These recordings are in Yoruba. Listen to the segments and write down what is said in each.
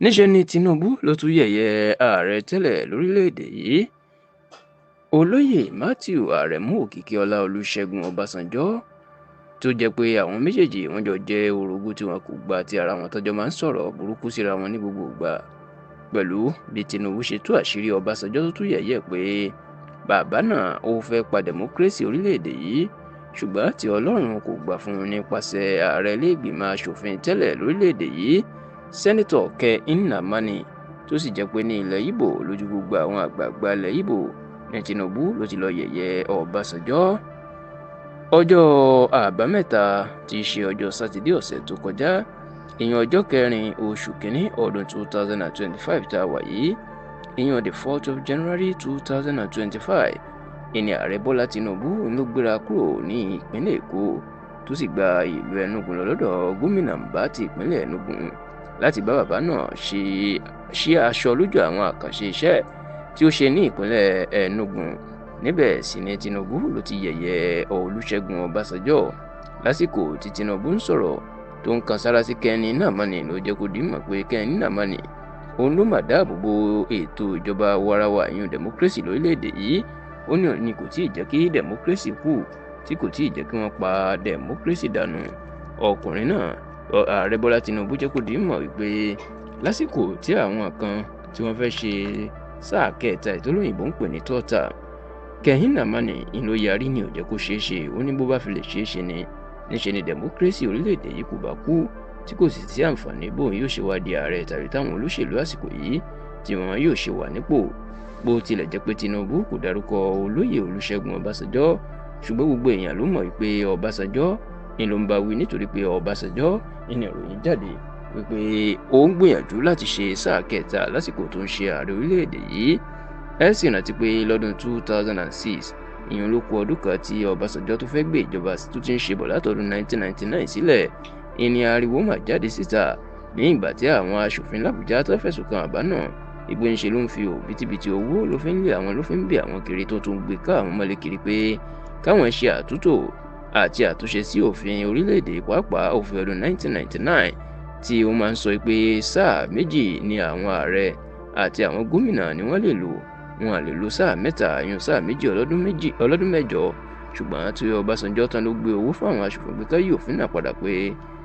Níṣẹ́ ni Tinubu ló tún yẹ̀yẹ́ ààrẹ tẹ́lẹ̀ lórílẹ̀‐èdè yìí, Olóyè Matthew Aremu Òkìkíọlá Olùṣègùn Ọbásanjọ́, tó jẹ́ pé àwọn méjèèjì wọ́n jọ jẹ́ orogún tí wọn kò gba ti ara wọn, tọ́jọ́ máa ń sọ̀rọ̀ burúkú síra wọn ní gbogbo ìgbà. Pẹ̀lú bí Tinubu ṣe tú àṣírí Ọbásanjọ́ tó tún yẹ̀yẹ́ pé bàbá náà ó fẹ́ pa democracy orílẹ̀‐èdè yìí, ṣùgbọ́n tí Ọlọ́run kò gbà fún un nípasẹ̀ ààrẹ ilé-ìgbìmọ̀ asòfin tẹ́lẹ̀ lórílẹ̀‐èdè yìí, Sẹ́nitọ̀ Ken Nnamani, tó sì jẹ́ pé ní ilẹ̀ Ìgbò lójú gbogbo àwọn àgbààgbà ilẹ̀ Ìgbò ní Tinubu ló ti lọ yẹ̀yẹ́ Ọbásanjọ́. Ọjọ́ Àbámẹ́ta tí í ṣe ọjọ́ Sátidé ọ̀sẹ̀ tó kọjá, ìyẹn ọjọ́ kẹrin oṣù kínní ọdún 2025 tá a wà yìí, ìyẹn the 4th of January 2025, ìní ààrẹ Bọ́lá Tinubu ló gbéra kúrò ní ìpínlẹ̀ Èkó tó sì gba ìlú Enugu lọ lọ́dọ̀ gómìnà Mbah ti ìpínlẹ̀ Enugu láti bá bàbá náà ṣí aṣọ lójú àwọn àkànṣe iṣẹ́ tí ó ṣe ní ìpínlẹ̀ Enugu. Níbẹ̀ sì ni Tinubu ló ti yẹ̀yẹ́ Olúṣẹ́gun Ọbásanjọ́. Lásìkò tí Tinubu ń sọ̀rọ̀ tó ń kan sára sí Ken Nnamani, ló jẹ́ kó di mọ̀ pé Ken Nnamani òun ló mà dáàbò bo ètò ìjọba warawa, ìyún democracy lórílẹ̀‐èdè yìí. Ó ní òun ni kò tíì jẹ́ kí democracy kú, tí kò tíì jẹ́ kí wọ́n pa democracy dànù. Ọkùnrin náà, ààrẹ Bọ́lá Tinubu, jẹ́ kó di mọ̀ wípé lásìkò tí àwọn kan tí wọ́n fẹ́ ṣe sáà kẹta ìtòlóyìnbó ń pè ní third term, Ken Nnamani ló yarí ní ò jẹ́ kó ṣeé ṣe. Ó ní bó bá fi lè ṣeé ṣe ni, níṣe ni democracy orílẹ̀-èdè yìí kò bá kú, tí kò sì sí àǹfààní bóun yóò ṣe wá di ààrẹ tàbí táwọn olóṣèlú àsìkò yìí tí wọn yóò ṣe wà nípò. Bó tilẹ̀ jẹ́ pé Tinubu kò dárúkọ olóyè Olúṣẹ́gun Ọbásanjọ́, ṣùgbọ́n gbogbo èèyàn ló mọ̀ wípé Ọbásanjọ́ ni ló ń bá wí, nítorí pé Ọbásanjọ́ ní ìròyìn jáde wípé ó ń gbìyànjú láti ṣe sáà kẹta lásìkò tó ń ṣe ààrẹ orílẹ̀-èdè yìí. Ẹ sì rántí pé lọ́dún 2006, ìyẹn ló kù ọdún kan tí Ọbásanjọ́ tó fẹ́ gbé ìjọba tó ti ń ṣe bọ̀ látọdún 1999 sílẹ̀, ìní ariwo mà jáde síta ní ìgbà tí àwọn aṣòfin làbújá tó fẹ̀sùn kan àbá náà ìgbé ńṣe ló ń fi òbítíbitì owó ló fi ń lé àwọn, ló fi ń bẹ àwọn kiri, tó tún gbé ká àwọn mọ́lẹ̀ kiri pé káwọn ṣe àtúntò àti àtúnṣe sí òfin orílẹ̀-èdè, pàápàá òfin ọdún 1999 tí ó máa ń sọ pé sáà méjì ni àwọn ààrẹ àti àwọn gómìnà ni wọ́n lè lò, wọn à lè lo sáà mẹ́ta, ìyún sáà méjì ọlọ́dún mẹ́jọ. Ṣùgbọ́n tí Ọbásanjọ́ tán ló gbé owó fún àwọn aṣòfin pé ká yí òfin náà padà pé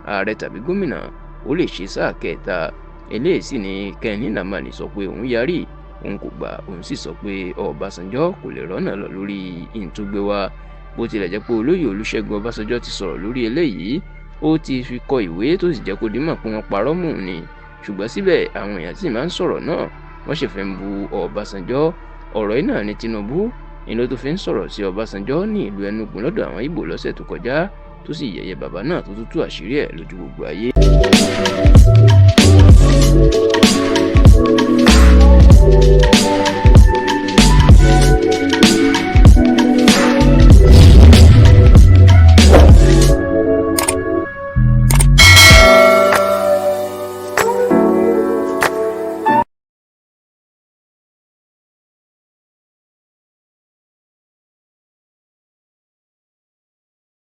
ààrẹ tàbí gómìnà ó lè ṣe sáà kẹta. Eléyìí sì ni Ken Nnamani sọ pé òun yarí, òun kò gbà, òun sì sọ pé Ọbásanjọ́ kò lè rọ́nà lọ lórí ìtúgbé wa. Bó tilẹ̀ jẹ́ pé olóyè Olúṣẹ́gun Ọbásanjọ́ ti sọ̀rọ̀ lórí eléyìí, ó ti fi kọ ìwé tó sì jẹ́ kó dímọ̀ pé wọ́n parọ́ mọ́ òun ni, ṣùgbọ́n síbẹ̀ àwọn èèyàn sì máa ń sọ̀rọ̀ náà, wọ́n sì fẹ́ ń bu Ọbásanjọ́. Ọ̀rọ̀ yìí náà ni Tinubu ni ló tó fi ń sọ̀rọ̀ sí Ọbásanjọ́ ní ìlú Enugu lọ́dọ̀ àwọn Ìgbò lọ́sẹ̀ tó kọjá, tó sì yẹ̀yẹ́ bàbá náà tó tún tú àṣírí ẹ̀ lójú gbogbo ayé.